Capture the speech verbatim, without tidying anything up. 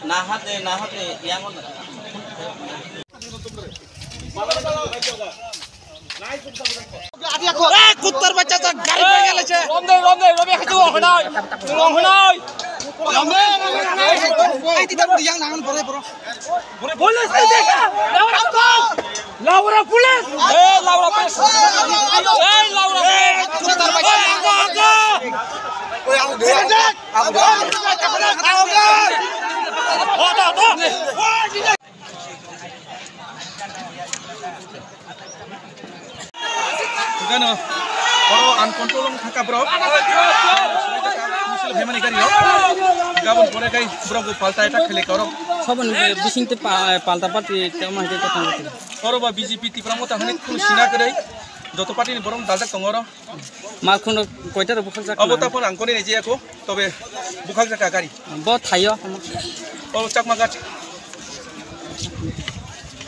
Nahat de, nahat de, yang. Kuttar bachcha ta gari pai gele che. Rom de, rom de, rom de, haju ong hanai. Ong hanai. Rom de. Ai, tita yang nangan bore, bro. Police ni dekha. Laura police. Eh, Laura police. Eh, Laura police. Kuttar bachcha. Oi, ang de. Ang de. Ang de. Gano, oro uncontrol wng thangkha borok. Misil phaimani gari o. Gabon pore kai borok bo palta attack khailai ka oro. Saboni bising te pa-, palta party tamo hai khe kwthang kwthang. Oro ba B J P Tipra Motha hwnwi khun sina kwrwi. Joto party ni borok daljak tongo oro. Malkhung rok koita rok bukhak jak. Abo taphor ang koni nai jaya ko, tobe bukhak jaka gari. Bo thaio. O Chakma Ghat.